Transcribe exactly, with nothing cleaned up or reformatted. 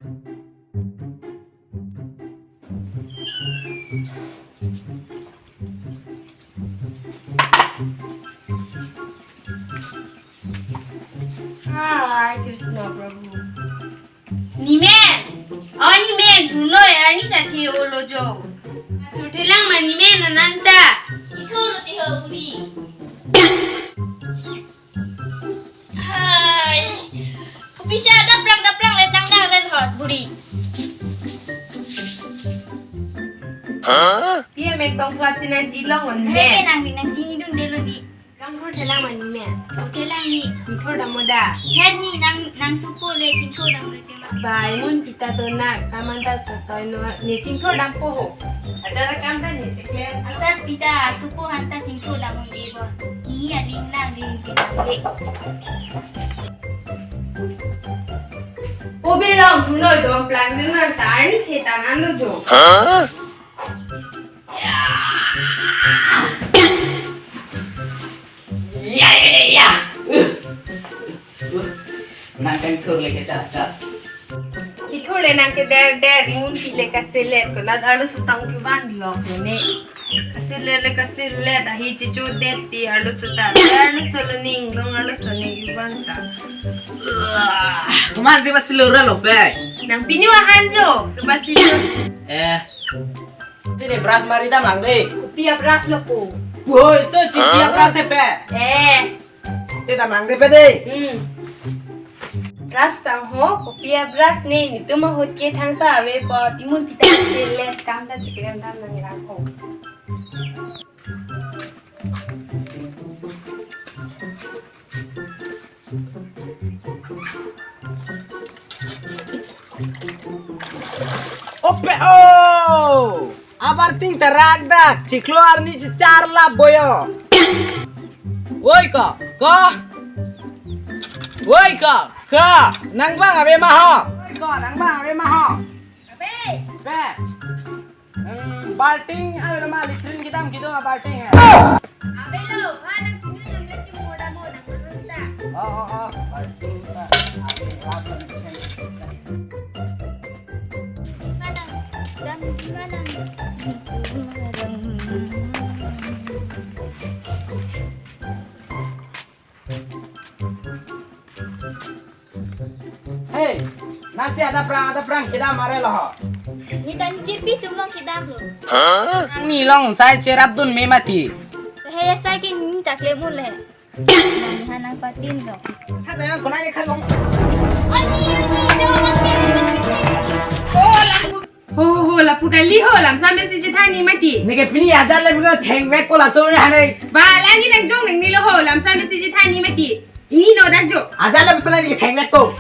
Hi, Krishna Prabhu. Nimen! O Nimen, Bruno arni ta the-olo jo. Chothelang ma Nimen ananta. Ithur lo tiho buri. Hai. Kopisi adap prang dap prang le tang dang ren hot buri. Pi amek tong plat si nangji long on Hai, Nimen. Nang di nang chinidundelo di. Nang chothelang ma Nimen. Chothelang ni. Chingthur dampo da. Her ni nang nang supo le chingthur damlo tema. Bai mun pita donak, taman ta chotoi no, ne chingthur dampo ho. Ajar akam ta ne chikle. Asar pita supo hanta chingthur dam un debo. Ini aling lang di pita le. O Birong, Bruno dom plang dun nang ta arni the tan an lo jo. Ya, ya, ya, ya. Uh, uh, nang kangthur le kechat chat. Ithur le nang keder der, imun pi le kaselet, konat arloso tang kevan di ok ne. Kaselet le kaselet, ahi chechodet ti arloso ta. Arloso lo ning, long arloso ning kevan ta. Wah, komat si basi lo ra lo pe. Nang pini wahan jo, ke basi lo. Eh, Te de brush mari dam lang de. Kopi a-brush lo po. Woi, so chingki a-brush he pe. Eh. Te dam lang de pe de. Hmm. Brush tang ho, kopi a-brush ne, netum ahut ke thangta ave apot, imun pita le kam ta chiklem dam nang lang ho. Ope o! Abarting ta rak dak, chiklo arni chechar lap boyo. Woi ko, ko. Woi ko, ko. Nang bang ave ma ho. Woi ko, nang bang ave ma ho. Ave. Ave. Hmm, balting ave ma, latrine kedam kedo ma balting he. Ave lo, ha nang sini nang le chimodamo nang marunta. Oh, oh, oh, balting ta. Ave, ave. Mana? Dam di mana? Hey, nasi adap prang, adap prang kedam mare lo ho. Ni ta ni jirpi tum long kedam lo. Ni long sai cherap dun me mati. He ya sai ke ni ta klem un le. Nang ha nang patin lo. Hata yang kona ni khalong. Ani, ani, jo, mati. Oh, la. Ho, ho, ho, lapu kali ho, lamsam si chethan ni mati. Neke pini ajar le bino thengvek ko laso ne hane. Ba, lagi nang jong nang ni lo ho, lamsam si chethan ni mati. Ini no dak jo. Ajar le basa neke thengvek ko.